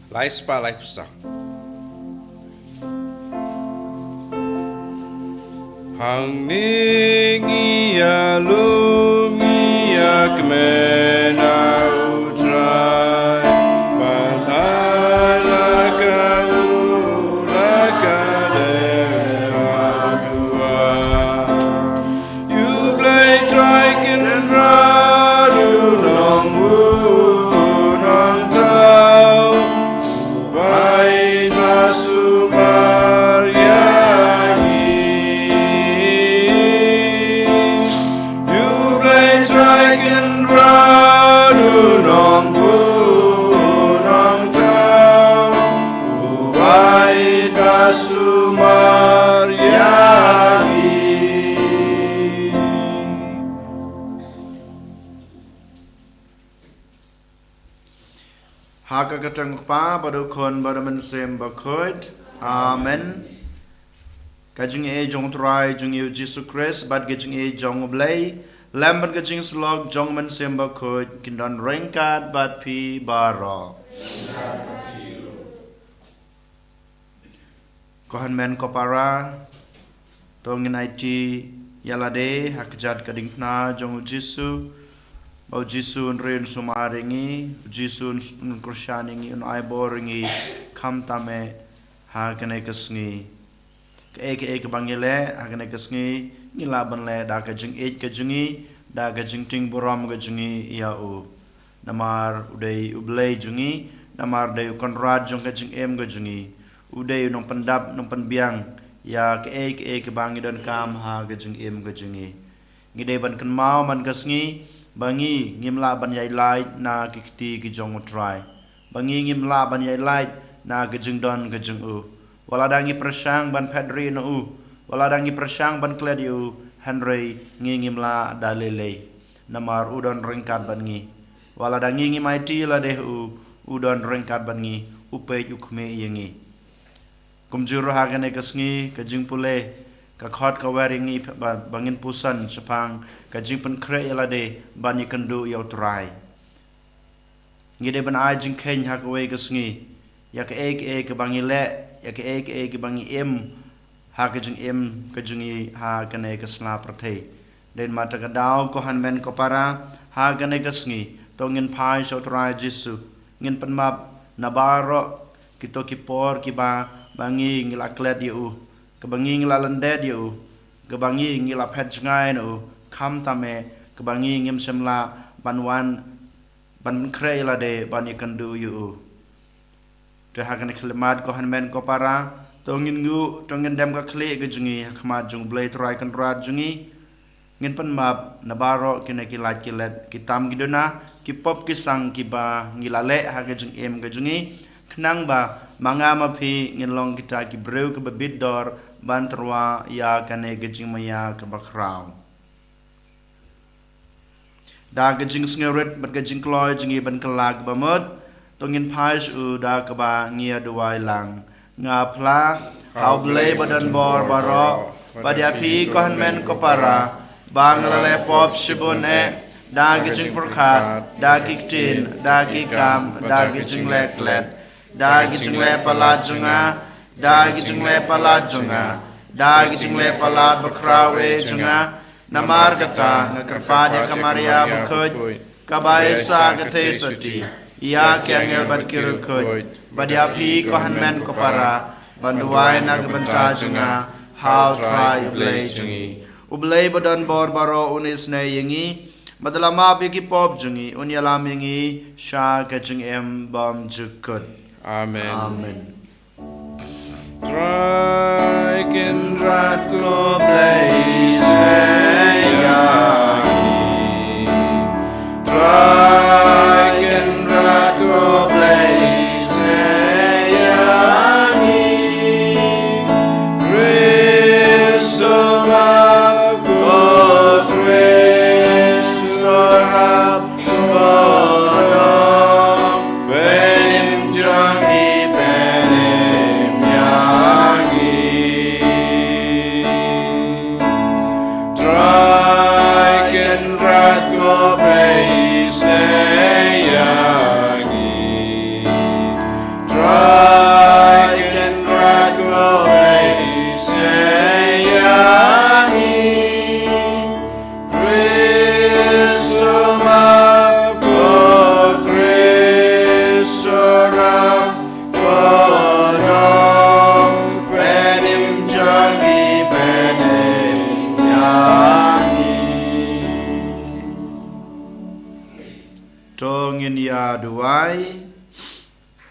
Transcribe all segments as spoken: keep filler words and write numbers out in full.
Lai spah lai phew saw. Hangne ngi ïalum ngi ïakmen ha U Trai, bad ha la ka u la ka dei ha duwai. U Blei Trai Kynrad u nongbuh nongthaw, u bai ba sumar ïa ngi. U Blei Trai Kynrad u nongbuh nongthaw, u bai ba sumar ïa ngi. Ha ka kyrteng U Kpa bad U Khun bad U Mynsiem Bakhuid. Amen. Ka jingïeit jong U Trai jong ngi U Jisu Khrist bad ka jingïeit jong U Blei, lem bad ka jingsyllok jong U Mynsiem Bakhuid kin don ryngkat bad phi baroh. Ko hynmen ko para, to ngin aiti ïa lade ha kjat ka diengphna jong U Jisu, ba U Jisu un ri un sumar ïa ngi, U Jisu un, un kyrshan ïa ngi, un ai bor ïa ngi, khamtam eh ha kane ka sngi. Kaei kaei kaba ngi leh ha kane ka sngi, ngi lah ban leh da ka jingïeit ka jong ngi, da ka jingtieng burom ka jong ngi ïa u. Namar u dei U Blei jong ngi, namar u dei U Kynrad jong ka jingim ka jong ngi. U dei u nongpyndap, nongpynbiang ïa kaei kaei kaba ngi donkam ha ka jingim ka jong ngi. Ngi dei ban kynmaw man ka sngi ba ngi ngim lah ban ïaid lait na ki kti ki jong U Trai, ba ngi ngim lah ban ïaid lait na ka jingdon ka jong u. Wat la da ngi pyrshang ban phet rieh na u, wat la da ngi pyrshang ban klet ïa u, hynrei ngi ngim lah da lei lei. Namar u don ryngkat bad ngi. Wat la da ngi ngim aiti lade ha u, u don ryngkat bad ngi, u peit u khmih ïa ngi. Kumjuh ruh ha kane ka sngi, ka jingpule, ka khot ka wer ïa ngi ba, ba ngin puson shaphang ka jingpynkhreh ïa lade ban ïakynduh ïa U Trai. Ngi dei ban ai jingkheiñ ha kawei ka sngi ïa kaei kaei kaba ngi leh, ïa kaei kaei kaba ngi im ha ka jingim ka jong ngi ha kane ka sla pyrthei. Dei namar kata ka daw, ko hynmen ko para, ha kane ka sngi to ngin phai sha U Trai Jisu, ngin pynmap na baroh kito ki por kiba, ba ngi ngi la klet ïa u, kaba ngi ngi la lyndet ïa u, kaba ngi ngi la phet jngai na u, khamtam eh kaba ngi ngim shym lah ban wan ban pynkhreh ïa lade ban ïakynduh ïa u. Te ha kane ka khyllipmat, ko hynmen ko para, to ngin nguh, to ngin dem ka khlieh ka jong ngi ha khmat jong U Blei Trai Kynrad jong ngi. Ngin pynmap na baroh kine ki lait ki let, ki tam ki duna, ki pop ki sang kiba ngi la leh ha ka jingim ka jong ngi, khnang ba ma nga ma phi ngin long kita ki briew kiba bit dor ban tyrwa ïa kane ka jingmaïa kaba khraw. Da ka jingsngewrit bad ka jingkloi jong ngi ban kylla kaba mut, to ngin phai sha u da kaba ngi ïa duwai lang. Nga phla ha U Blei ba don bor baroh, bad ïa phi ko hynmen ko para, ba nga la leh pop shibun eh, da ki jingpyrkhat, da ki ktien, da ki kam, da ki jingleh klet, da ki jingleh palat jong nga, da ki jingleh palat jong nga, da ki jingleh palat bakhraw eh jong nga. Namar kata nga kyrpad ïa ka Maria bakhuid, kaba ïaisah ka theisotti, ïa ki angel bad ki riewkhuid, bad ïa phi ko hynmen ko para, ban duwai na ka bynta jong nga ha U Trai U Blei jong ngi. U Blei ba don bor baroh un isynei ïa ngi, bad un ïalam ïa ki pop jong ngi, un ïalam ïa ngi sha ka jingim bymjukut. Amen. Amen. Trai Kynrad ko Blei, isynei ïa ngi. Trai Kynrad ko Blei, isynei ïa ngi. Khrist u Rap, ko Khrist u Rap,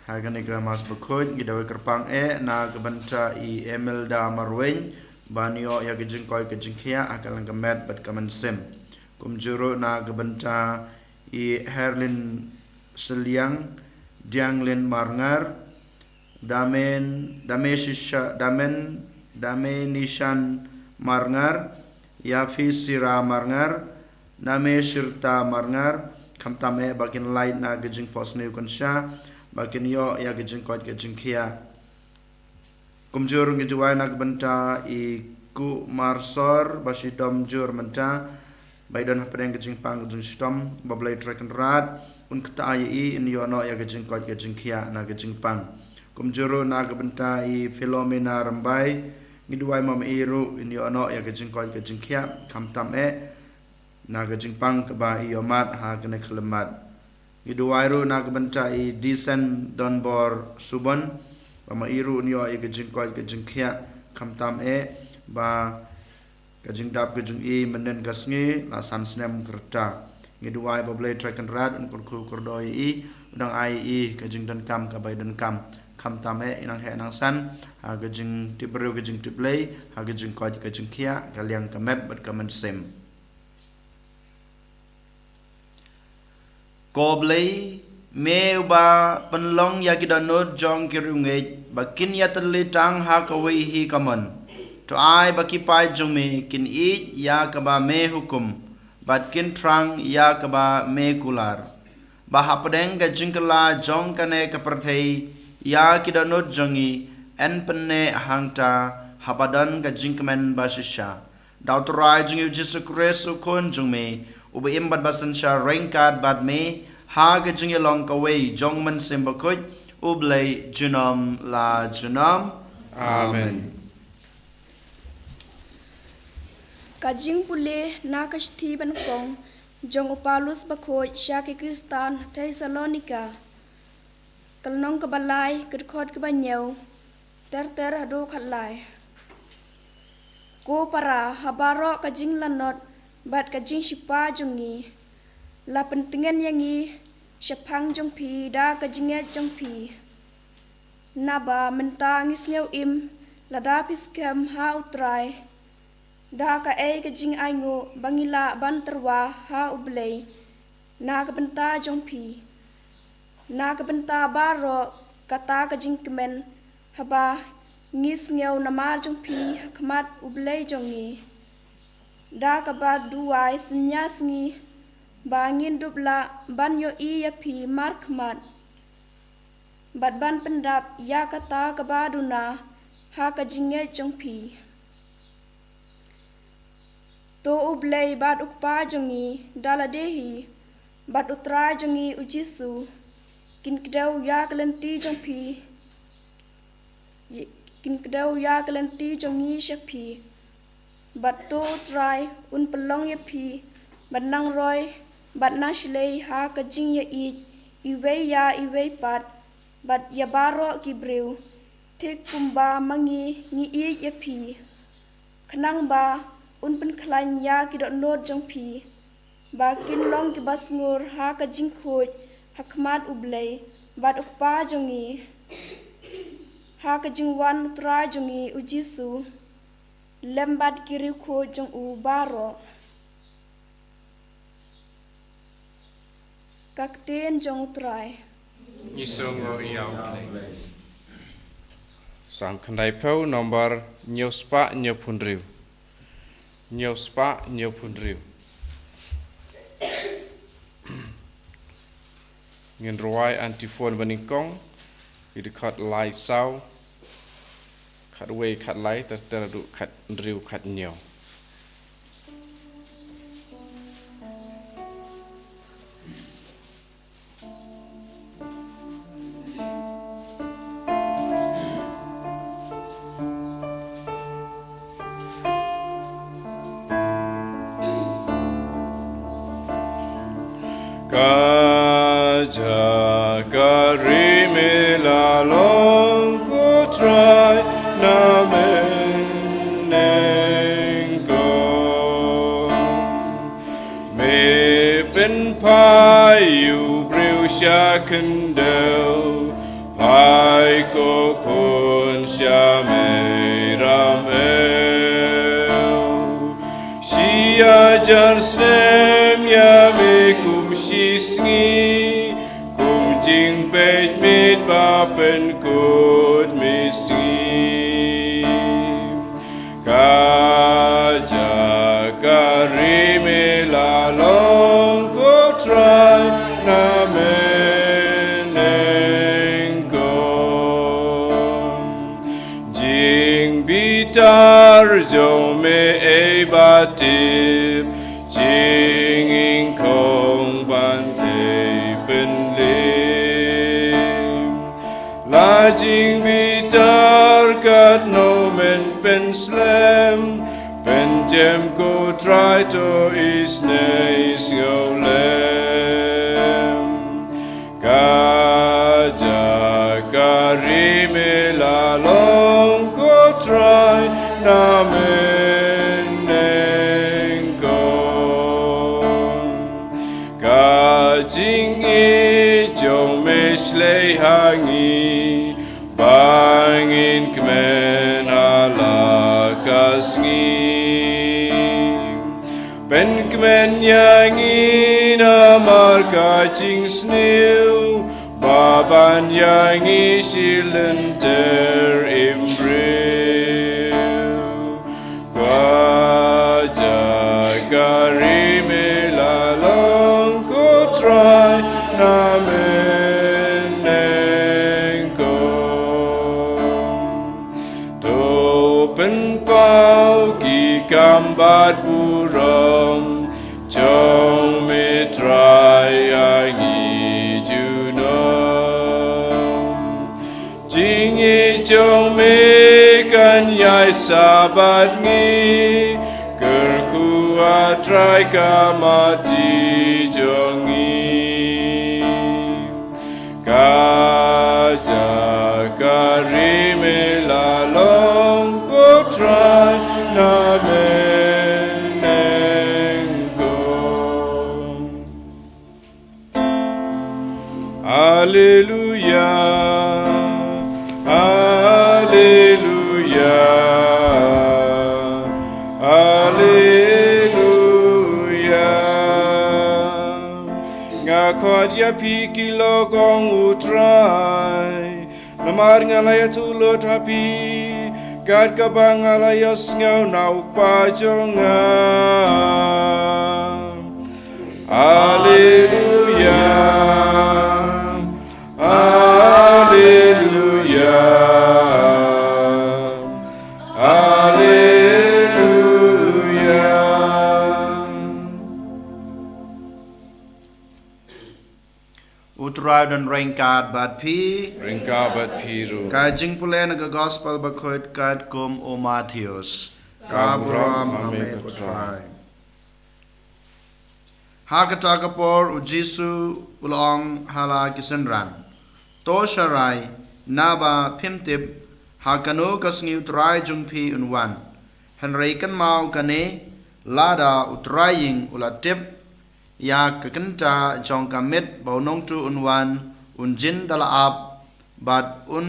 Ha kane ka Mass Bakhuid ngi duwai kyrpang eh na ka bynta i Emelda Marwein ban ïoh ïa ka jingkoit ka jingkhiah ha ka lyngkha met bad ka mynsiem. Kumjuh ruh na ka bynta i Herlin Seliang, Dianglin Marngar, Damen Dameshisha Damen Damenishan Marngar, Yafisira Marngar, Nameshirta Marngar, khamtam eh ba kin lait na ka jingphohsniew kynsha ba kin ïoh ïa ka jingkoit ka jingkhiah. Kumjuh ruh ngi duwai na ka bynta i Kumarsor ba shitom jur mynta, ba i don hapdeng ka jingpang ka jingshitom, ba Blei Trai Kynrad un ktah ïa i, in ïoh noh ïa ka jingkoit ka jingkhiah na ka jingpang. Kumjuh ruh na ka bynta i Philomena Rymbai, ngi duwai ma i ruh in ïoh noh ïa ka jingkoit ka jingkhiah, khamtam eh na ka jingpang kaba i ïohmad ha kane ka khyllipmat. Ngi duwai ruh na ka bynta i Disen Donbor Subon, ba ma i ruh in ïoh ïa ka jingkoit ka jingkhiah, khamtam eh ba ka jingdap ka jong i mynnin ka sngi la san snem ka rta. Ngi duwai ba Blei Trai Kynrad un kyrkhu kyrdoh ïa i, un dang ai ïa i ka jingdonkam kaba i donkam, khamtam eh i nang heh nang san ha ka jingtip briew ka jingtip Blei, ha ka jingkoit ka jingkhiah, ka liang ka met bad ka mynsiem. Ko Blei, me uba pynlong ïa ki dohnud jong ki riewngeit ba kin ïatylli tang ha kawei hi ka mon, to ai ba ki paid jong me kin ïeit ïa kaba me hukum bad kin thrang ïa kaba me kular, ba hapdeng ka jingkylla jong kane ka pyrthei ïa ki dohnud jong ngi yn pynneh hangta haba don ka jingkmen ba shisha. Da U Trai jong ngi U Jisu Khrist U Khun jong me, uba im bad ba synshar ryngkat bad me ha ka jingïalong kawei jong U Mynsiem Bakhuid, U Blei junom la junom. Amen. Ka jingpule na ka shithi banyngkong jong u Paulus Bakhuid sha ki Khristan Thessalonika. Ka lynnong kaba lai, ka dkhot kaba hynñiew ter ter haduh khatlai. Ko para, ha baroh ka jinglanot bad ka jingshipa jong ngi, la pyntngen ïa ngi shaphang jong phi da ka jingngeit jong phi. Naba mynta ngi sngew im lada phi skhem ha U Trai da kaei ka jingainguh ba ngi lah ban tyrwa ha U Blei na ka bynta jong phi. Na ka bynta baroh kata ka jingkmen, haba ngi sngew namar jong phi ha khmat U Blei jong ngi, da kaba duwai synñia sngi ba ngin dup lah ban ïohi ïa phi markhmat bad ban pyndap ïa kata kaba duna ha ka jingngeit jong phi. To U Blei bad U Kpa jong ngi da lade hi bad U Trai jong ngi U Jisu kin kdew ïa ka lynti jong phi, kin kdew ïa ka lynti jong ngi sha phi. Bad to U Trai un pynlong ïa phi ban nang roi bad nang shlei ha ka jingïaieit iwei ïa iwei pat bad ïa baroh ki briew, thik kumba ma ngi ngi ïeit ïa phi. Khnang ba un pynkhlaiñ ïa ki dohnud jong phi ba kin long kiba sngur ha ka jingkhuid ha khmat U Blei bad U Kpa jong ngi, ha ka jingwan U Trai jong ngi U Jisu lem bad ki riewkhuid jong u baroh. Ka ktien jong U Trai. Ngi sngewnguh ïa U Blei. Salm khyndaiphew, nombar hynñiew spah hynñiewphew hynriew. Hynñiew spah hynñiewphew hynriew. Ngin rwai antiphon banyngkong, ki dkhot lai saw, khatwei khatlai ter ter haduh khathynriew khathynñiew. Ka jaka ri me la long ko Trai na me nyngkong. Me pynphai u briew sha khyndiat Ko khun sha mei ram eu. Shi hajar snem ïa me kum shi sngi, kum jingpeit miet ba pynkut miet sngi. Ka jaka ri me la long ko Trai na me nyngkong. Jingbitar jong me ei ba tip, jingïngkong ban ei pynlip. La jingbitar katno men pynslem, pynjem ko Trai to isynei sngewlem. Ka jaka ri me la long ko Trai na me nyngkong. Ka jingïeit jong me shlei ha ngi, ba ngin kmen ha la ka sngi. Pynkmen ïa ngi namar ka jingsniew, ba ban ïa ngi shi lynter im briew. Ka jaka ri me la long ko Trai na me nyngkong. To pynpaw ki kam bad burom jong me Trai ïa ngi junom. Jingïeit jong me kan ïai sa bad ngi, kyrkhu ah Trai ka mati jong ngi. Ka jaka ri me la long ko Trai na me nyngkong. Alleluia, alleluia, alleluia. Nga khot ïa phi ki lok, ong u Trai, namar nga la ïathuh lut ha phi kat kaba nga la ïohsngew na u Kpa jong nga. Alleluia, alleluia, alleluia. U Trai un ryngkat bad phi. Ryngkat bad phi ruh. Ka jingpule na ka Gospel Bakhuid katkum u Mathaios. Ka burom ha me ko Trai. Ha kata ka por u Jisu u la ong ha la ki synran, to sharai, naba phim tip ha kano ka sngi u Trai jong phi un wan. Hynrei kynmaw kane, lada u trai ïing u la tip ïa ka kynta jong ka miet ba u nongtuh un wan, un jin da la ap, bad un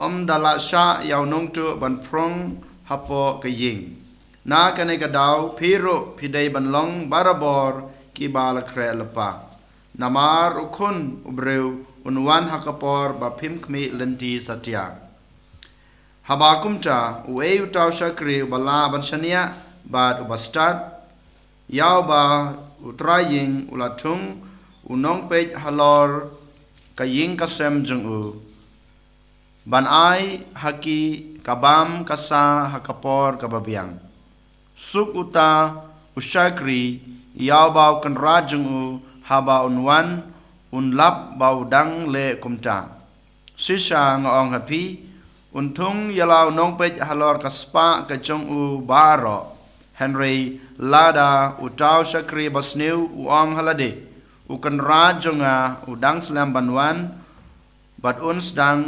ym da la shah ïa u nongtuh ban prong hapoh ka ïing. Na kane ka daw phi ruh phi dei ban long barabor kiba la khreh lypa. Namar u Khun u Briew un wan ha ka por ba phim khmih lynti satia. Haba kumta, uei uta u shakri uba lah ban shaniah bad uba stad, ïa uba u trai ïing u la thung u nongpeit halor ka ïing ka sem jong u, ban ai ha ki ka bam ka sa ha ka por kaba biang? Suk uta u shakri ïa uba u kynrad jong u, haba un wan, un lap ba u dang leh kumta. Shisha nga ong ha phi, un thung ïa la u nongpeit halor ka spah ka jong u baroh. Hynrei lada uta u shakri basniew u ong ha lade, u kynrad jong nga u dang slem ban wan, bad un sdang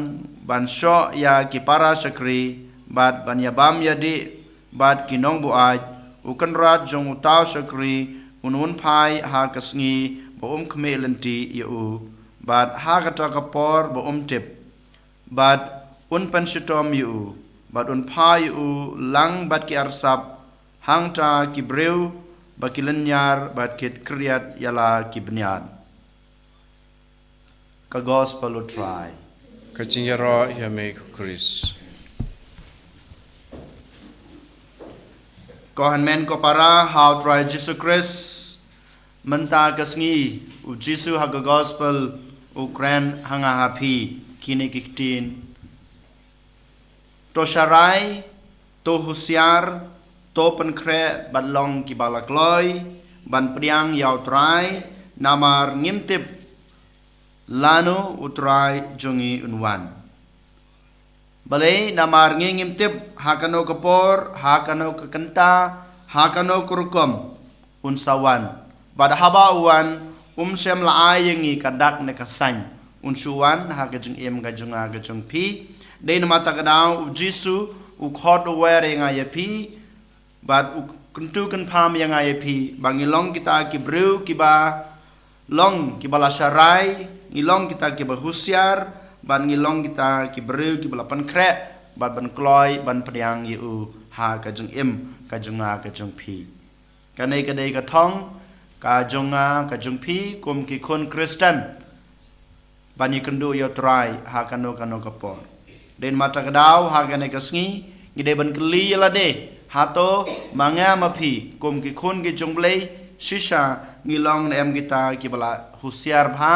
ban shoh ïa ki para shakri, bad ban ïabam ïadih bad ki nongbuaid, u kynrad jong uta u shakri un, un phai ha ka sngi ba um khmih lynti ïa u, bad ha kata ka por ba um tip. Bad un pynshitom ïa u, bad un phah ïa u lang bad ki arsap, hangta ki briew ba ki lynñiar bad ki khriat ïa la ki bniat. Ka Gospel u Trai. Ka jingïaroh ïa me ko Khrist. Ko hynmen ko para ha u Trai Jisu Khrist, mynta ka sngi u Jisu ha ka Gospel u kren ha nga ha phi kine ki ktien. To sharai, to husiar, to pynkhreh bad long kiba la kloi ban pdiang ïa u Trai, namar ngim tip lano u Trai jong ngi un wan. Balei? Namar ngi ngim tip ha kano ka por, ha kano ka kynta, ha kano ka rukom un sa wan. Bad haba u wan, um shym la ai ïa ngi ka dak ne ka saiñ. Un shu wan ha ka jingim ka jong nga ka jong phi. Dei namar kata ka daw u Jisu u khot u wer ïa nga ïa phi, bad u kyntu kynpham ïa nga ïa phi ba ngi long kita ki briew kiba long kiba la sharai, ngi long kita kiba husiar, bad ngi long kita ki briew kiba la pynkhreh bad ban kloi ban pdiang ïa u ha ka jingim ka jong nga ka jong phi. Kane ka dei ka thong ka jong nga ka jong phi kum ki khun Khristan ban ïakynduh ïa u Trai ha kano kano ka por. Dei namar kata ka daw ha kane ka sngi ngi dei ban kylli ïa lade, hato ma nga ma phi kum ki khun ki jong U Blei, shisha ngi long ne em kita kiba la husiar bha,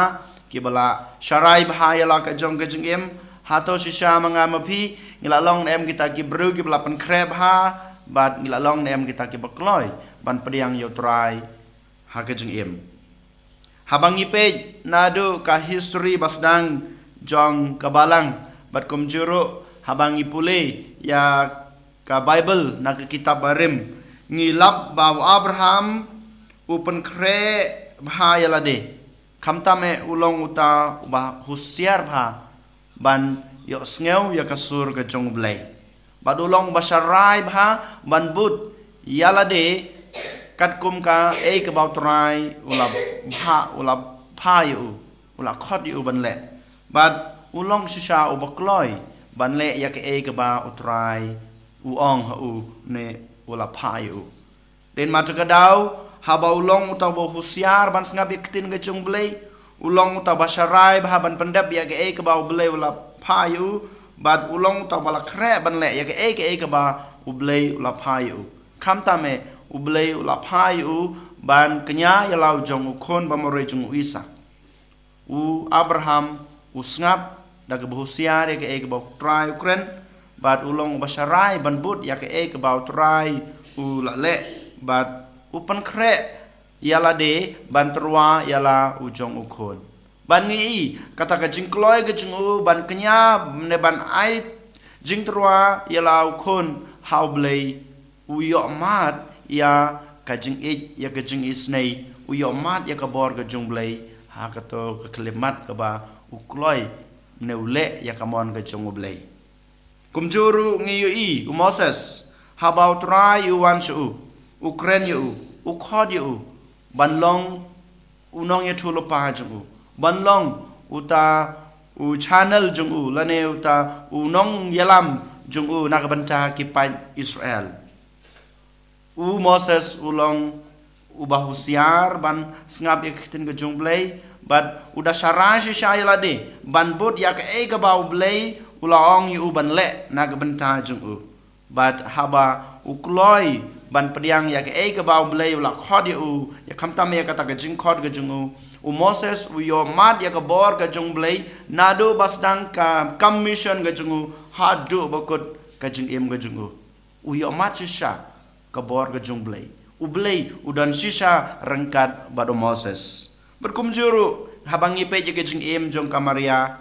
kiba la sharai bha ïa la ka jong ka jingim? Hato shisha ma nga ma phi ngi la long ne em kita ki briew kiba la pynkhreh bha, bad ngi la long ne em kita kiba kloi ban pdiang ïa u Trai ha ka jingim? Haba ngi peit naduh ka history ba sdang jong ka balang, bad kumjuh ruh haba ngi pule ïa ka Baibl na ka kitab barim, ngi lap ba u Abraham u pynkhreh bha ïa lade. Khamtam eh u long uta uba husiar bha ban ïohsngew ïa ka sur ka jong U Blei. Bad u long uba sharai bha ban bud ïa lade katkum kaei kaba u Trai u la bha, u la phah ïa u, u la khot ïa u ban leh. Bad u long shisha uba kloi ban leh ïa kaei kaba u Trai u ong ha u ne u la phah ïa u. Dei namar kata ka daw, haba u long uta uba husiar ban sngap ïa ka ktien ka jong U Blei, u long uta uba sharai bha ban pyndep ïa kaei kaba U Blei u la phah ïa u, bad u long uta uba la khreh ban leh ïa kaei kaei kaba U Blei u la phah ïa u. Khamtam eh U Blei u la phah ïa u ban kñia ïa la u jong u khun ba marwei jong u Isaak. U Abraham u sngap da kaba husiar ïa kaei kaba u Trai u kren, bad u long uba sharai ban bud ïa kaei kaba u Trai u la leh, bad u pynkhreh ïa lade ban tyrwa ïa la u jong u khun. Bad ngi i kata ka jingkloi ka jong u ban kñia ne ban ai jingtyrwa ïa la u khun ha U Blei, u ïohmad ïa ka jingïeit, ïa ka jingisynei, u ïohmad ïa ka bor ka jong U Blei ha kato ka khyllipmat kaba u kloi ne u leh ïa ka mon ka jong U Blei. Kumjuh ruh ngi ïohi u Moses, haba u Trai u wan sha u, u kren ïa u, u khot ïa u ban long u nongïathuhlypa jong u, ban long uta u channel jong u, lane uta u nongïalam jong u na ka bynta ki paid Israel. U Moses u long uba husiar ban sngap ïa ka ktien ka jong U Blei, bad u da sharai shisha ïa lade ban bud ïa kaei kaba U Blei u la ong ïa u ban leh na ka bynta jong u. Bad haba u kloi ban pdiang ïa kaei kaba U Blei u la khot ïa u, ïa khamtam ïa kata ka jingkhot ka jong u, u Moses u ïohmad ïa ka bor ka jong U Blei naduh ba sdang ka kam mission ka jong u haduh ba kut ka jingim ka jong u. U ïohmad shisha ka bor ka jong U Blei. U Blei u don shisha ryngkat bad u Moses. Bad kumjuh ruh haba ngi peit ïa ka jingim jong ka Maria,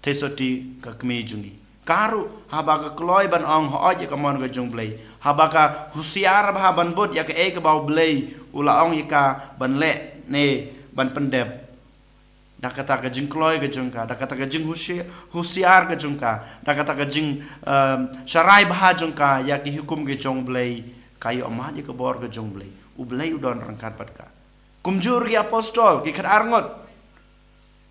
Theisotti, ka kmie jong ngi, ka ruh haba ka kloi ban ong hooid ïa ka mon ka jong U Blei, haba ka husiar bha ban bud ïa kaei kaba U Blei u la ong ïa ka ban leh ne ban pyndep, da kata ka jingkloi ka jong ka, da kata ka jinghusi-, husiar ka jong ka, da kata ka jing, em, sharai bha jong ka ïa ki hukum ka jong U Blei, ka ïohmad ïa ka bor ka jong U Blei. U Blei u don ryngkat bad ka. Kumjuh ruh ki apostol, ki khatar ngut,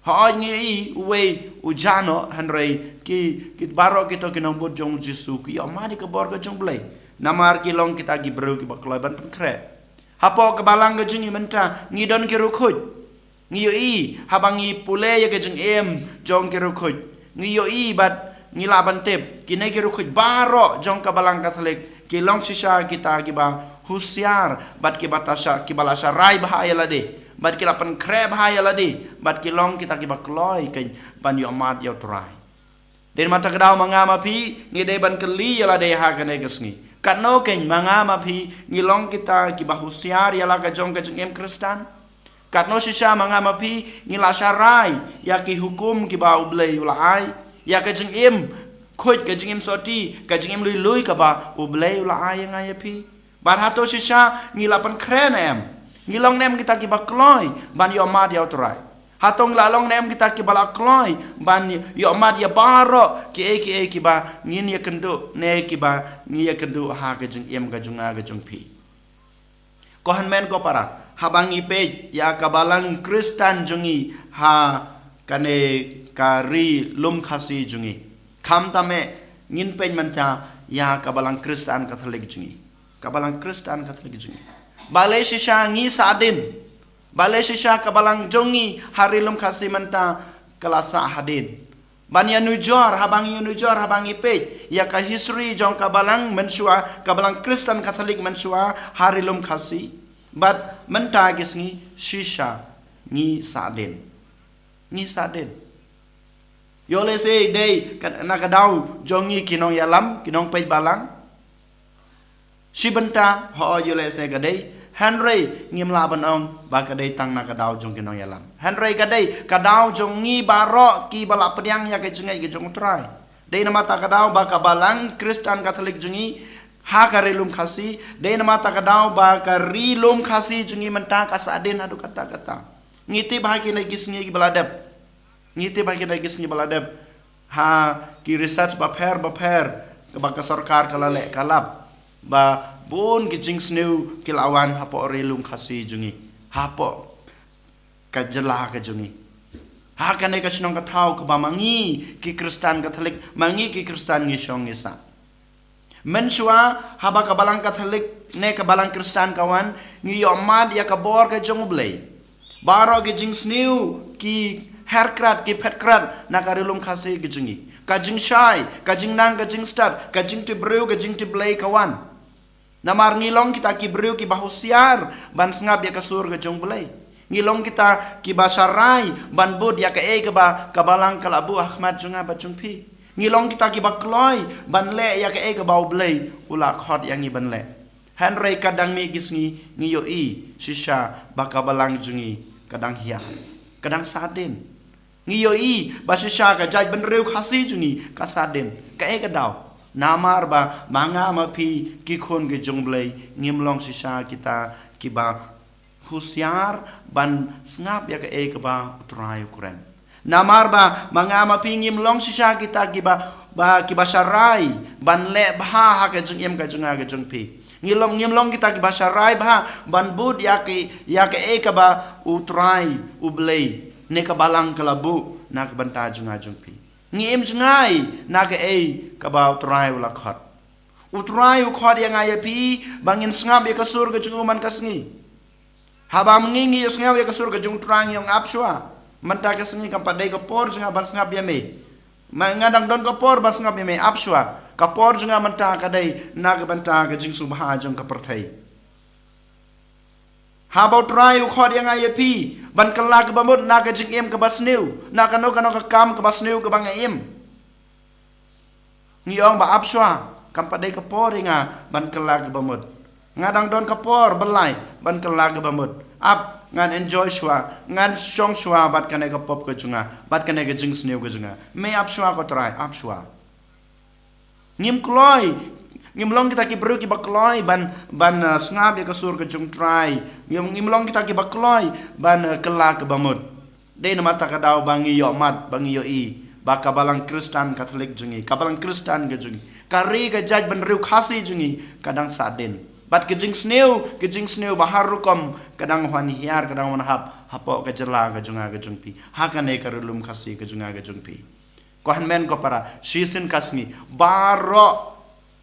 Hooid ngi ïohi uwei u jah noh, hynrei ki, ki baroh kito ki nongbud jong u Jisu ki ïohmad ïa ka bor ka jong u Blei. Namar ki long kita ki briew kiba kloi ban pynkhreh. Hapoh ka balang ka jong ngi mynta ngi don ki riewkhuid. Ngi ïohi haba ngi pule ïa ka jingim jong ki riewkhuid, ngi ïohi bad ngi lah ban tip kine ki riewkhuid baroh jong ka balang Katholik ki long shisha kita kiba husiar bad kiba la sha, kiba la sharai bha ïa lade, bad ki la pynkhreh bha ïa lade, bad ki long kita kiba kloi kein ban ïohmad ïa u Trai. Dei namar kata ka daw ma nga ma phi ngi dei ban kylli ïa lade ha kane ka sngi, katno kein ma nga ma phi ngi long kita kiba husiar ïa la ka jong ka jingim Khristan? Katno shisha ma nga ma phi ngi la sharai ïa ki hukum kiba u Blei u la ai, ïa ka jingim khuid, ka jingim sotti, ka jingim lui lui kaba u Blei u la ai ïa nga ïa phi? Bad hato shisha ngi la pynkhreh ne em? Ngi long ne em kita kiba kloi ban ïohmad ïa u Trai? Hato ngi la long ne em kita kiba la kloi ban ïohmad ïa baroh kiei kiei kiba ngin ïakynduh ne kiba ngi ïakynduh ha ka jingim ka jong nga ka jong phi? Ko hynmen ko para, haba ngi peit ïa ka balang Khristan jong ngi ha kane ka ri lum Khasi jong ngi, khamtam eh ngin peit mynta ïa ka balang Khristan Katholik jong ngi. Ka balang Khristan Katholik jong ngi, balei shisha ngi sahdien? Balei shisha ka balang jong ngi ha ri lum Khasi mynta ka la sah hadien? Ban ïanujor, haba ngi ïanujor, haba ngi peit ïa ka history jong ka balang mynshuwa, ka balang Khristan Katholik mynshuwa ha ri lum Khasi bad mynta ki sngi, shisha ngi sahdien. Ngi sahdien. Ïoh lehse dei ka, na ka daw jong ngi ki nongïalam, ki nongpeit balang. Shi bynta, hooid, ïoh lehse ka dei, hynrei ngim lah ban ong ba ka dei tang na ka daw jong ki nongïalam. Hynrei ka dei ka daw jong ngi baroh kiba la pdiang ïa ka jingngeit ka jong u Trai. Dei namar kata ka daw ba ka balang Khristan Katholik jong ngi ha ka ri lum Khasi, dei namar kata ka daw ba ka ri lum Khasi jong ngi mynta ka sahdien haduh katta katta. Ngi tip ha kine ki sngi kiba la dep. Ngi tip ha kine ki sngi ba la dep, ha ki research bapher bapher kaba ka sorkar ka la leh, ka lap ba bun ki jingsniew ki la wan hapoh ri lum Khasi jong ngi, hapoh ka jylla ka jong ngi, ha kane ka shnong ka thaw kaba ma ngi ki Khristan Katholik, ma ngi ki Khristan ngi shong ngi sah. Mynshuwa, haba ka balang Katholik ne ka balang Khristan ka wan, ngi ïohmad ïa ka bor ka jong u Blei. Baroh ki jingsniew ki her krat, ki phet krat na ka ri lum Khasi ka jong ngi. Ka jingshai, ka jingnang, ka jingstad, ka jingtip briew, ka jingtip Blei ka wan. Namar ngi long kita ki briew kiba husiar ban sngap ïa ka sur ka jong u Blei. Ngi long kita kiba sharai ban bud ïa kaei kaba ka balang ka la buh ha khmat jong nga bad jong phi. Ngi long kita kiba kloi ban leh ïa kaei kaba u Blei u la khot ïa ngi ban leh. Hynrei katba dang mih ki sngi ngi ïohi shisha ba ka balang jong ngi ka dang hiar, ka dang sahdien. Ngi ïohi ba shisha ka jaitbynriew Khasi jong ngi ka sahdien. Kaei ka daw? Namar ba ma nga ma phi ki khun ki jong u Blei ngim long shisha kita kiba husiar ban sngap ïa kaei kaba u Trai u kren. Namar ba ma nga ma phi ngim long shisha kita kiba, ba kiba sharai ban leh bha ha ka jingim ka jong nga ka jong phi. Ngi long, ngim long kita kiba sharai bha ban bud ïa ki, ïa kaei kaba u Trai u Blei ne ka balang ka la buh na ka bynta jong nga jong phi. Ngi im jngai na kaei kaba u Trai u la khot. U Trai u khot ïa nga ïa phi ba ngin sngap ïa ka sur ka jong u man ka sngi. Haba ma ngi ngi ïohsngew ïa ka sur ka jong u Trai ngi ong ap shuwa. Mynta ka sngi kam pat dei ka por jong nga ban sngap ïa me. Ma nga dang don ka por ban sngap ïa me, ap shuwa. Ka por jong nga mynta ka dei na ka bynta ka jingsngewbha jong ka pyrthei. Haba u Trai u khot ïa nga ïa phi ban kylla kaba mut na ka jingim kaba sniew, na kano kano ka kam kaba sniew kaba nga im, ngi ong ba ap shuwa, kam pat dei ka por ïa nga ban kylla kaba mut. Nga dang don ka por ba lai ban kylla kaba mut. Ap, ngan enjoy shuwa, ngan shong shuwa bad kane ka pop ka jong nga, bad kane ka jingsniew ka jong nga. Me ap shuwa ko Trai, ap shuwa. Ngim kloi, ngim long kita ki briew kiba kloi ban, ban, uh, sngap ïa ka sur ka jong u Trai. Ngim, ngim long kita kiba kloi ban, uh, kylla kaba mut. Dei namar kata ka daw ba ngi ïohmad, ba ngi ïohi ba ka balang Khristan Katholik jong ngi, ka balang Khristan ka jong ngi, ka ri ka jaitbynriew Khasi jong ngi ka dang sahdien. Bad ka jingsniew, ka jingsniew ba har rukom ka dang wan hiar, ka dang wan hap hapoh ka jylla ka jong nga ka jong phi, ha kane ka Ri Lum Khasi ka jong nga ka jong phi. Ko hynmen ko para, shisien ka sngi baroh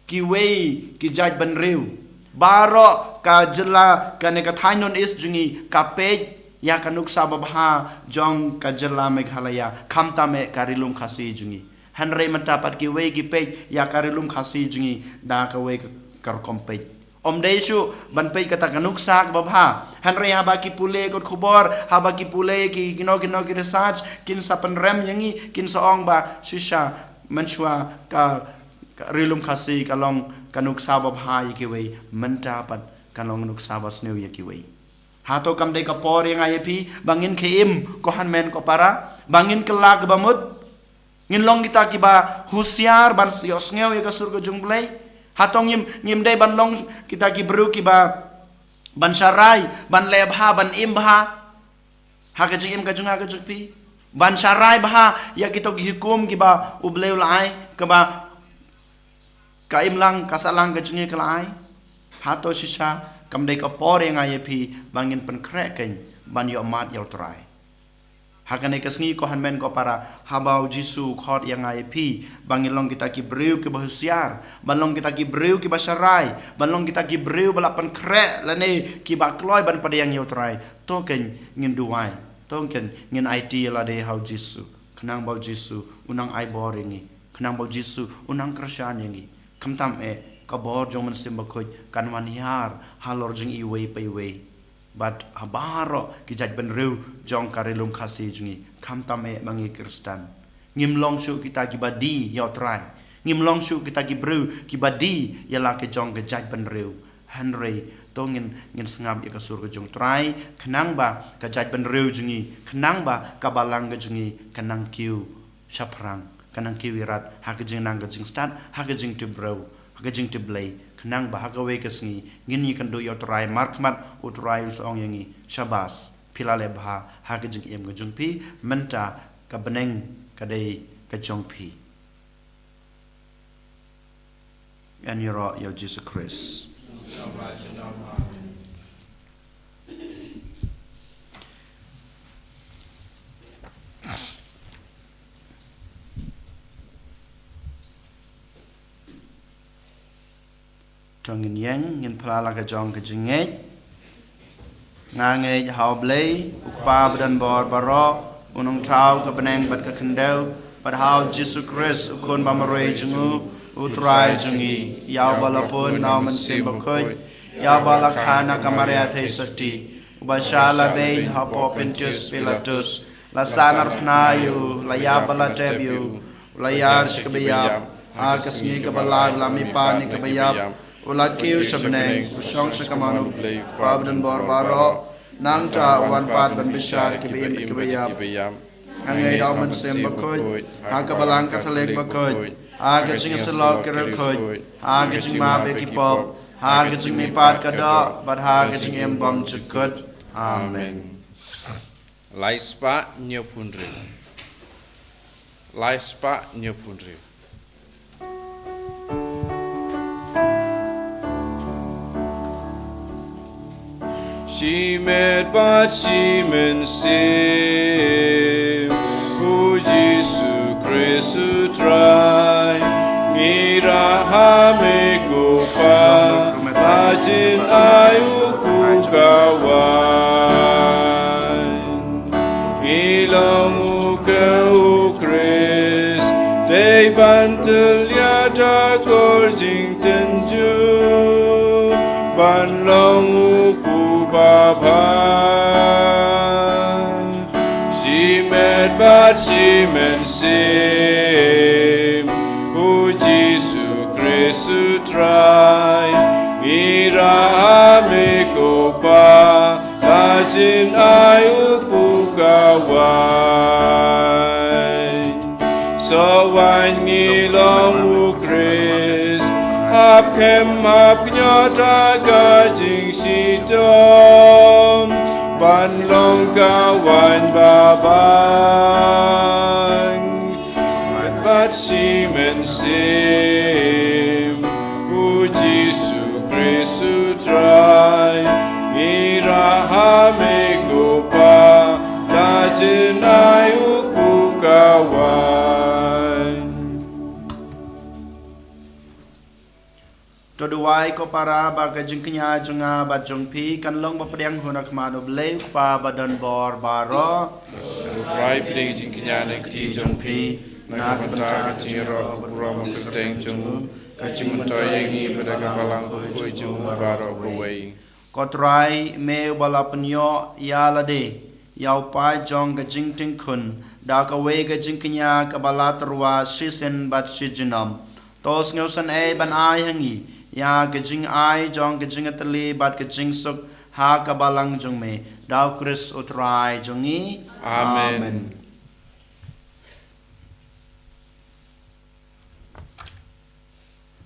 kiwei ki jaitbynriew, baroh ka jylla, kane ka thaiñ North East jong ngi ka peit ïa ka nuksa babha jong ka jylla Meghalaya, khamtam eh ka Ri Lum Khasi jong ngi. Hynrei mynta pat kiwei ki peit ïa ka Ri Lum Khasi jong ngi da kawei ka, ka rukom peit. Ym dei shuh ban peit kata ka nuksa kaba bha. Hynrei haba ki pule kot khubor, haba ki pule ki, kino kino ki research, kin sa pynrem ïa ngi, kin sa ong ba shisha mynshuwa ka, ka Ri Lum Khasi ka long ka nuksa babha ïa kiwei, mynta pat ka long nuksa basniew ïa kiwei. Hato kam dei ka por ïa nga ïa phi ba ngin khie im, ko hynmen ko para, ba ngin kylla kaba mut? Ngin long kita kiba husiar ban ïohsngew ïa ka sur ka jong U Blei? Hato ngim, ngim dei ban long kita ki briew kiba ban sharai, ban leh bha, ban im bha ha ka jingim ka jong nga ka jong phi, ban sharai bha ïa kito ki hukum kiba U Blei u la ai, kaba ka imlang ka sahlang ka jong ngi ka la ai? Hato shisha kam dei ka por ïa nga ïa phi ba ngin pynkhreh kein ban ïohmad ïa U Trai? Ha kane ka sngi, ko hynmen ko para, haba U Jisu u khot ïa nga ïa phi ba ngin long kita ki briew kiba husiar, ban long kita ki briew kiba sharai, ban long kita ki briew ba la pynkhreh lane kiba kloi ban pdiang ïa U Trai, to kein ngin duwai, to kein ngin aiti ïa lade ha U Jisu, khnang ba U Jisu un nang ai bor ïa ngi, khnang ba U Jisu un nang kyrshan ïa ngi. Khamtam eh ka bor jong U Mynsiem Bakhuid kan wan hiar halor jong iwei pa iwei. Bad ha baroh ki jaitbynriew jong ka Ri Lum Khasi jong ngi, khamtam eh ma ngi Khristan. Ngim long shuh kita kiba die ïa U Trai. Ngim long shuh kita ki briew kiba die ïa la ki jong ki jaitbynriew. Hynrei to ngin, ngin sngap ïa ka sur ka jong U Trai, khnang ba ka jaitbynriew jong ngi, khnang ba ka balang ka jong ngi kan nang kiew shaphrang, kan nang kiew ïarap ha ka jingnang ka jingstad, ha ka jingtip briew, ha ka jingtip Blei, khnang ba ha kawei ka sngi ngin ïakynduh ïa U Trai markhmat, U Trai un sa ong ïa ngi, shabas, phi la leh bha ha ka jingim ka jong phi, mynta ka bneng ka dei ka jong phi. Ïaroh ïa U Jisu Khrist. To ngin ïeng, ngin phla la ka jong ka jingngeit. Nga ngeit ha U Blei, U Kpa badonbor baroh, U Nongthaw ka bneng bad ka khyndew, bad ha U Jisu Khrist, U Khun bamarwei jong U, U Trai jong ngi, ïa uba la pun na U Mynsiem Bakhuid, ïa uba la kha na ka Maria Theisotti, uba shah la beiñ hapoh Pontius Pilatus, la sahnarphna ïa u, la ïap bad la tep ïa u, u la ïar sha kaba ïap, ha ka sngi kaba lai u la mihpat na kaba ïap, u la kiew sha bneng, u shong sha kamon U Blei U Kpa badonbor baroh, nangta u wan pat ban bishar kiba im bad kiba ïap. Nga ngeit ha U Mynsiem Bakhuid, ha ka Balang Katholik bakhuid, ha ka jingïasyllok ki riewkhuid, ha ka jingmap ïa ki pop, ha ka jingmihpat ka doh, bad ha ka jingim bymjukut. Amen. Lai spah hynñiewphew hynriew. Lai spah hynñiewphew hynriew. Shimet bad shimynsiem, U Jisu Khrist U Trai, ngi rah ha me ko Kpa, la jin ai u pukawai. Ngi long u khew u Khrist, dei ban tyllia da kor jingtynjuh, ban long u pu babha. Shimet bad shimynsiem, U Jisu Khrist U Trai, ngi rah ha me ko Kpa, la jin ai u pukawai. Soh waiñ ngi long u Khrist, hap khem hap kñiot ha ka jingshitom, ban long ka waiñ babang. Bad shimynsiem, U Jisu Khrist U Trai, ngi raham e ko Pa, la jinai u pu ka wai. To duwai ko para ba ka jingkñia jong nga bad jong phi kan long ba pdiang hun ha khmat U Blei u Kpa ba don bor baroh. Trai pdiang jingkñia na kti jong phi, na ka bynta ka jingïaroh ka burom ka kyrteng jong u, ka jingmyntoi ïa ngi bad ka balang khuid jong u baroh kawei. Ko Trai, me uba la pynïoh ïa lade ïa u paid jong ka jingting khun da kawei ka jingkñia kaba la tyrwa shisien bad shi junom. To sngewsynei ban ai ha ngi ïa ka jingai jong ka jingïatylli bad ka jingsuk ha ka balang jong me, da u Khrist u Trai jong ngi. Amen. Amen.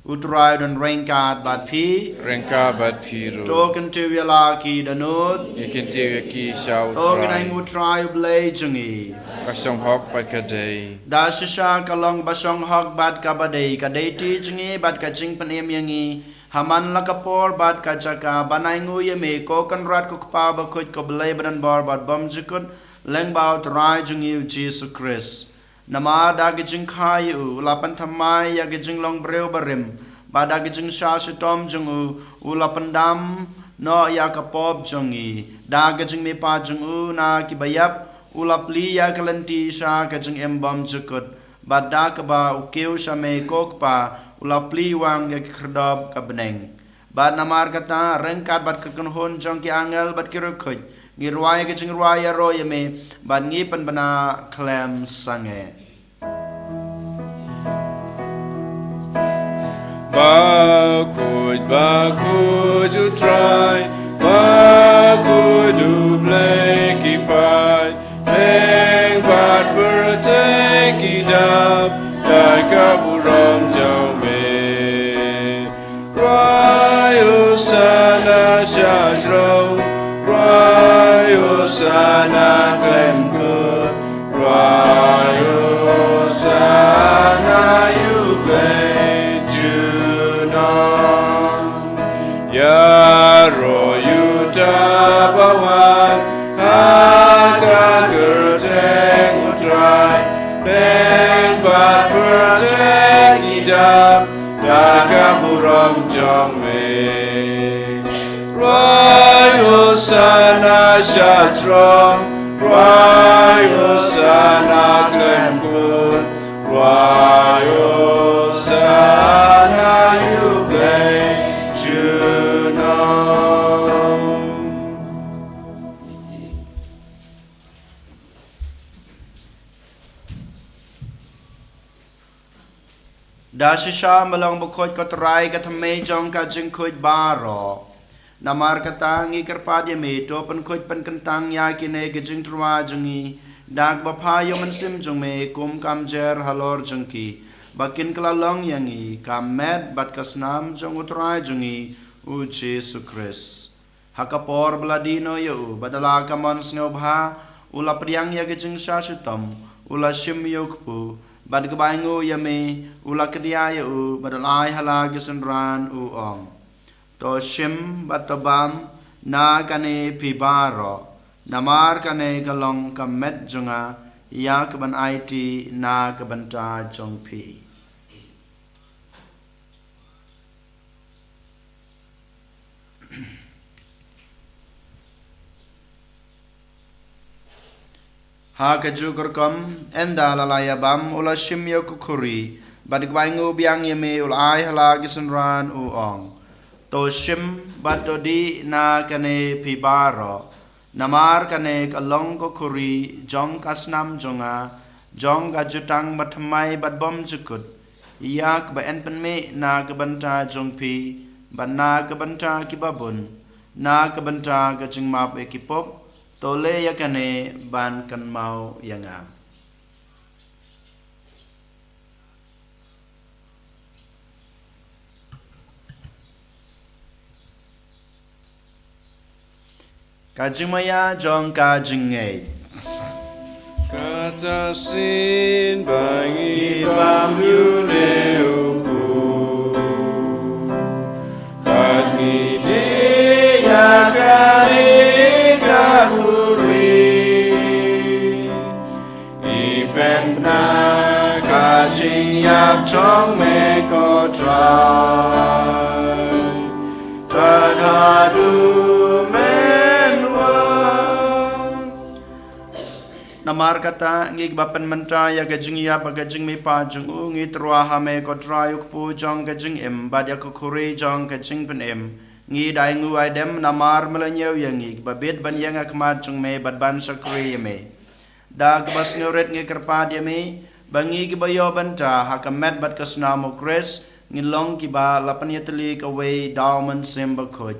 U Trai don ryngkat bad phi. Ryngkat bad phi ruh. To kyntiew ïa la ki dohnud. Ngi kyntiew ïa ki sha u Trai. To ngin ai nguh U Trai U Blei jong ngi. Ka shong hok bad ka dei. Da shisha ka long ba shong hok bad kaba dei, ka dei ti jong ngi bad ka jingpynim ïa ngi ha man la ka por bad ka jaka ban ai nguh ïa me, ko Kynrad ko Kpa bakhuid, ko Blei badonbor bad bymjukut, lyngba U Trai jong ngi U Jisu Khrist. Namar da ka jingkha ïa u, u la pynthymmai ïa ka jinglong briew barim, bad da ka jingshah shitom jong u, u la pyndam noh ïa ka pop jong ngi. Da ka jingmihpat jong u na kiba ïap, u la plie ïa ka lynti sha ka jingim bymjukut, bad da kaba u kiew sha me ko Kpa, u la plie wang ïa ka khyrdop ka bneng. Bad namar kata, ryngkat bad ka kynhun jong ki angel bad ki riewkhuid, ngi rwai ka jingrwai ïaroh ïa me, bad ngi pynbna khlem sangeh. Bakhuid, bakhuid U Trai, bakhuid U Blei ki paid, bneng bad pyrthei ki dap da ka burom jong me. Rwai Hosana sha jrong, rwai Hosana khlem kut, rwai Hosana ïa U Blei junom. Ïaroh ïa uta ba wan ha ka kyrteng U Trai, bneng bad pyrthei ki dap da ka burom jong me. Rwai Hosana sha jrong, rwai Hosana khlem kut, rwai Hosana ïa U Blei junom. Da shisha me long bakhuid ko Trai, ka thymmei jong ka jingkhuid baroh. Namar kata ngi kyrpad ïa me, to pynkhuid pynkyntang ïa kine ki jingtyrwa jong ngi da kaba pha ïa U Mynsiem jong me, kum kam jer halor jong ki, ba kin kylla long ïa ngi ka met bad ka snam jong U Trai jong ngi U Jisu Khrist. Ha ka por ba la die noh ïa u, bad da la ka mon sngewbha u la pdiang ïa ka jingshah shitom, u la shim ïa u kpu, bad kaba ai nguh ïa me u la kdiah ïa u, bad u la ai ha la ki synran u ong: To shim bad to bam na kane phi baroh, namar kane ka long ka met jong nga, ïa kaban aiti na ka bynta jong phi. Ha kajuh ka rukom, ynda la la ïa bam, u la shim ïa ka khuri, bad kaba ai nguh biang ïa me u la ai ha la ki synran u ong: To shim bad to dih na kane phi baroh, namar kane ka long ka khuri jong ka snam jong nga, jong ka jutang bathymmai bad bymjukut, ïa kaba yn pynmih na ka bynta jong phi bad na ka bynta kiba bun, na ka bynta ka jingmap ïa ki pop. To leh ïa kane ban kynmaw ïa nga. Ka jingmaïa jong ka jingngeit. Kata shisien ba ngi bam ïa une u kpu, bad ngi die Ïap jong me ko Trai, tad haduh men wan. Namar kata, ngi kiba pynmynta ïa ka jingïap bad ka jingmihpat jong u, ngi tyrwa ha me ko Trai u kpu jong ka jingim bad ïa ka khuri jong ka jingpynim. Ngi da ainguh aidem namar me la ñiew ïa ngi kiba bit ban ïeng ha khmat jong me bad ban shakri ïa me. Da kaba sngewrit ngi kyrpad ïa me ba ngi kiba ïoh bynta ha ka met bad ka snam u Khrist, ngin long kiba la pynïatylli kawei da u Mynsiem Bakhuid.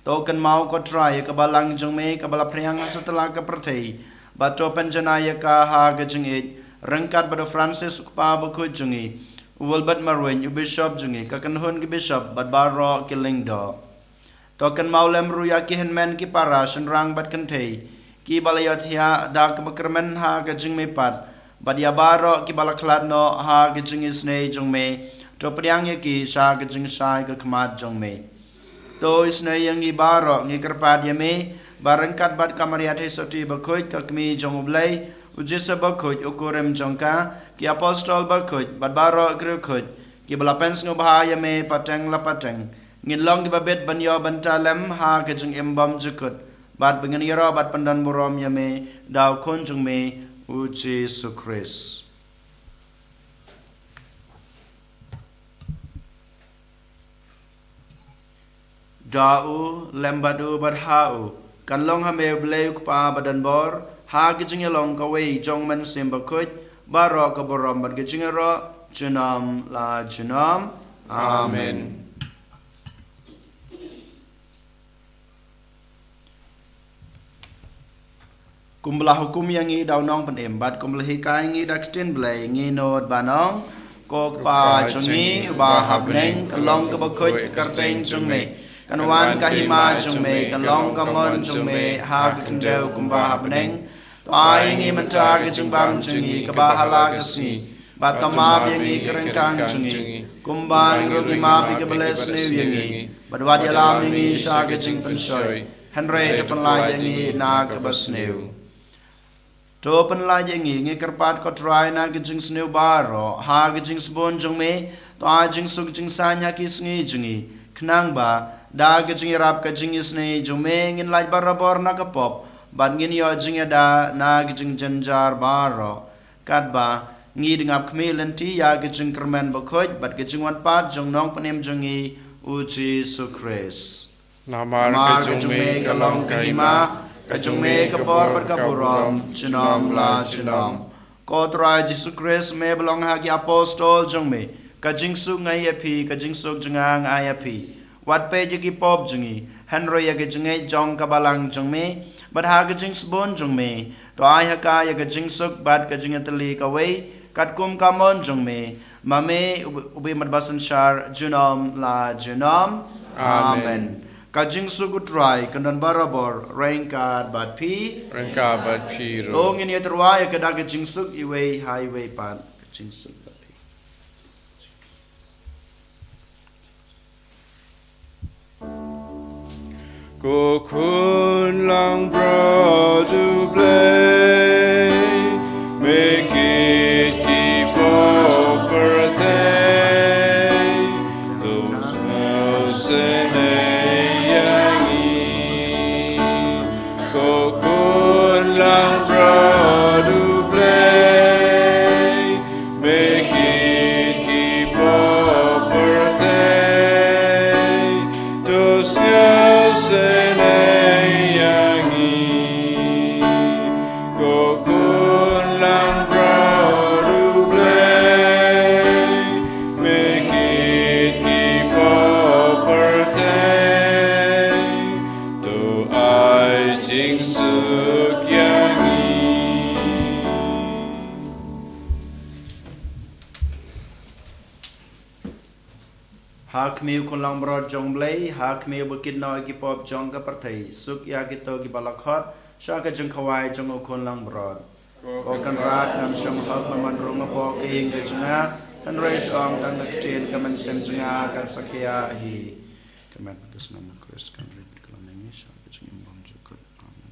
To kynmaw ko Trai ïa ka balang jong me kaba la phriang ha satlak ka pyrthei, bad to pynjanai ïa ka ha ka jingïeit ryngkat bad u Francis u kpa bakhuid jong ngi, u Wilbert Marwein u bishop jong ngi, ka kynhun ki bishop bad baroh ki lyngdoh. To kynmaw lem ruh ïa ki hynmen ki para shynrang bad kynthei kiba la ïohthiah da kaba kyrmen ha ka jingmihpat, bad ïa baroh kiba la khlad noh ha ka jingisynei jong me. To pdiang ïa ki sha ka jingshai ka khmat jong me. To isynei ïa ngi baroh, ngi kyrpad ïa me ba ryngkat bad ka Maria Theisotti bakhuid, ka kmie jong u Blei, u Joseph bakhuid u kurim jong ka, ki apostol bakhuid bad baroh ki riewkhuid kiba la pynsngewbha ïa me pateng la pateng, ngin long kiba bit ban ïoh bynta lem ha ka jingim bymjukut, bad ba ngin ïaroh bad pyndonburom ïa me da u Khun jong me u Jisu Khrist. Da u, lem bad u, bad ha u, kan long ha me u Blei u Kpa badonbor, ha ka jingïalong kawei jong u Mynsiem Bakhuid, baroh ka burom bad ka jingïaroh junom la junom. Amen. Amen. Kumba la hukum ïa ngi da u Nongpynim bad kumba la hikai ngi da ka ktien Blei, ngi nud ban ong: Ko Kpa jong ngi uba ha bneng, ka long kaba khuid ka kyrteng jong me, kan wan ka hima jong me, kan long ka mon jong me ha ka khyndew kumba ha bneng. To ai ngi mynta ka jingbam jong ngi kaba ha la ka sngi, bad to map ïa ngi ka ryngkang jong ngi, kumba ngi ruh ngi map ïa kiba leh sniew ïa ngi. Bad wat ïalam ïa ngi sha ka jingpynshoi, hynrei to pynlait ïa ngi na kaba sniew. To pynlait ïa ngi, ngi kyrpad ko Trai, na ka jingsniew baroh, ha ka jingsbun jong me, to ai jingsuk jingsaiñ ha ki sngi jong ngi, khnang ba da ka jingïarap ka jingisynei jong me ngin lait barabor na ka pop, bad ngin ïoh jingïada na ka jingjynjar baroh. Katba ngi dang ap khmih lynti ïa ka jingkyrmen bakhuid bad ka jingwan pat jong u Nongpynim jong ngi u Jisu Khrist. Namar ka jong me ka long ka hima, ka jong me ka bor bad ka burom junom la junom. Ko Trai Jisu Khrist, me ba la ong ha ki apostol jong me: Ka jingsuk nga ai ïa phi, ka jingsuk jong nga nga ai ïa phi. Wat peit ïa ki pop jong ngi, hynrei ïa ka jingngeit jong ka balang jong me. Bad ha ka jingsbun jong me, to ai ha ka ïa ka jingsuk bad ka jingïatylli kawei, katkum ka mon jong me, ma me u, u bym bad basynshar junom la junom. Amen. Amen. Ka jingsuk u Trai kan don barabor ryngkat bad phi. Ryngkat bad phi ruh. To ngin ïatyrwa ïa ka da ka jingsuk iwei ha iwei pat. Ka jingsuk bad phi. Ko Khun langbrot u Blei, me kit ki pop pyrthei, to sngewsynei ïa ngi. Ko Khun langbrot u Blei, me kit ki pop pyrthei, to sngewsynei ïa ngi. Ko Khun langbrot u Blei, me kit ki pop pyrthei, to ai jingsuk ïa ngi. Ha khmih u Khun langbrot jong u Blei, ha khmih uba kit noh ïa ki pop jong ka pyrthei, suk ïa kito kiba la khot sha ka jingkhawai jong u Khun langbrot. Ko Kynrad, ngam shym hok ban wan rung hapoh ka ïing ka jong nga, hynrei shu ong tang ka ktien, ka mynsiem jong nga kan sa khia hi. Ka met ka snam u Khrist kan rit bad ka long ïa ngi sha ka jingim bymjukut. Amen.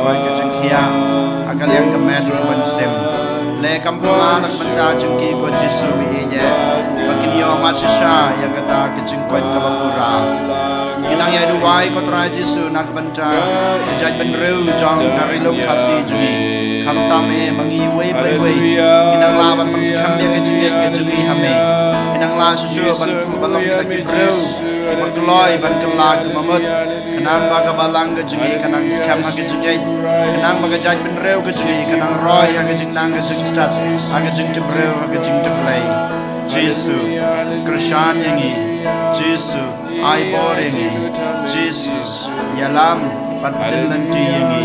Koit ka jingkhiah ha ka liang ka met ka mynsiem. Leh kam pynlah na ka bynta jong ki, ko Jisu ba ïeit, ba kin ïoh mad shisha ïa kata ka jingkoit kaba pura. Ngi nang ïa duwai, ko Trai Jisu, na ka bynta ka jaitbynriew jong ka Ri Lum Khasi jong ngi. Khamtam eh ba ngi iwei pa iwei ngi nang lah ban pynskhem ïa ka jingngeit ka jong ngi ha me. Ngi nang lah shuh shuh ban, ban long kita ki briew kiba kloi ban kylla ki mamut. Khnang ba ka balang ka jong ngi kan nang skhem ha ka jingngeit. Khnang ba ka jaitbynriew ka jong ngi kan nang roi ha ka jingnang ka jingstad, ha ka jingtip briew, ha ka jingtip Blei. Jisu, kyrshan ïa ngi. Jisu, ai bor ïa ngi. Jisu, ïalam bad pynlynti ïa ngi.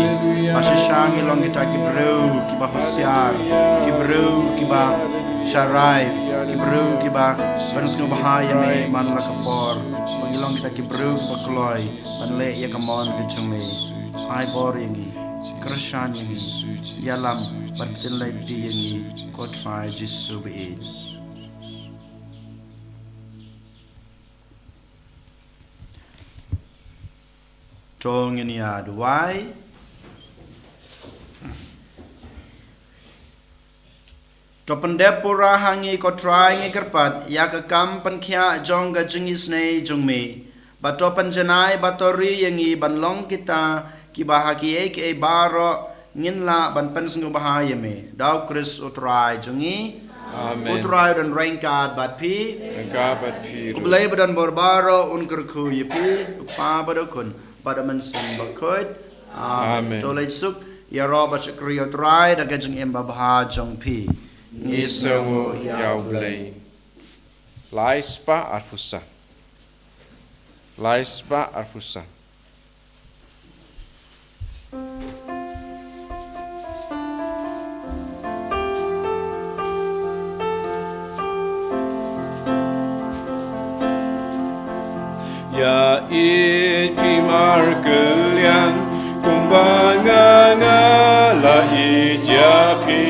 Ba shisha ngi long kita ki briew kiba husiar, ki briew kiba sharai, ki briew kiba pynsngewbha ïa me man la ka por. Ba ngi long kita ki briew kiba kloi ban leh ïa ka mon ka jong me. Ai bor ïa ngi, kyrshan ïa ngi, ïalam bad pynlynti ïa ngi, ko Trai Jisu ba ïeit. To ngin ïa duwai. To pyndep pura ha ngi, ko Trai, ngi kyrpad, ïa ka kam pynkhiah jong ka jingisynei jong me. Bad to pynjanai bad to ri ïa ngi ban long kita kiba ha kiei kiei baroh ngin lah ban pynsngewbha ïa me. Da u Khrist u Trai jong ngi. Amen. U Trai u don ryngkat bad phi. Ryngkat bad phi ruh. U Blei ba don bor baroh un kyrkhu ïa phi, u Kpa bad u Khun bad u Mynsiem Bakhuid. Amen. Amen. To leit suk ïaroh bad shakri ïa u Trai da ka jingim babha jong phi. Ngi sngewnguh ïa u Blei. Lai spah arphew san. Lai spah arphew san. Ïa ïeit phi markylliang kumba nga, nga la ïeit ïa phi.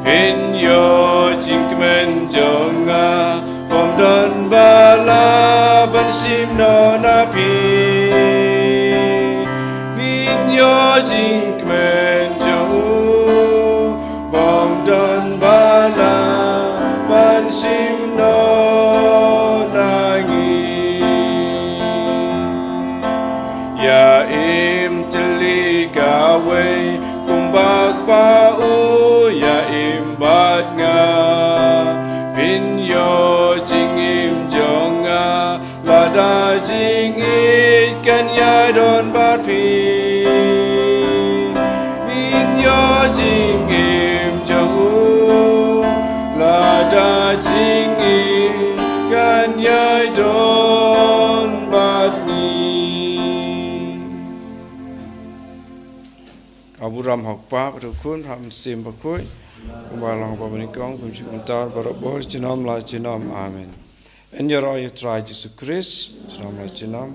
Phin ïoh jingkmen jong nga, bym don ba lah ban shim noh na phi. Ngin ïoh jingkmen jong u, bym don ba lah ban shim noh na ngi. Ïa im tylli kawei kumba Kpa u ïa im bad nga. Phin ïoh jingim jong nga, lada jingïeit kan ïai don bad phi. Ngin ïoh jingim jong u, lada jingïeit kan ïai don bad ngi. Ka burom ha u Kpa bad u Khun bad u Mynsiem Bakhuid, kumba long ba nyngkong, kumjuh mynta, baroh por, junom la junom. Amen. Yn ïaroh ïa u Trai Jisu Khrist, junom la junom.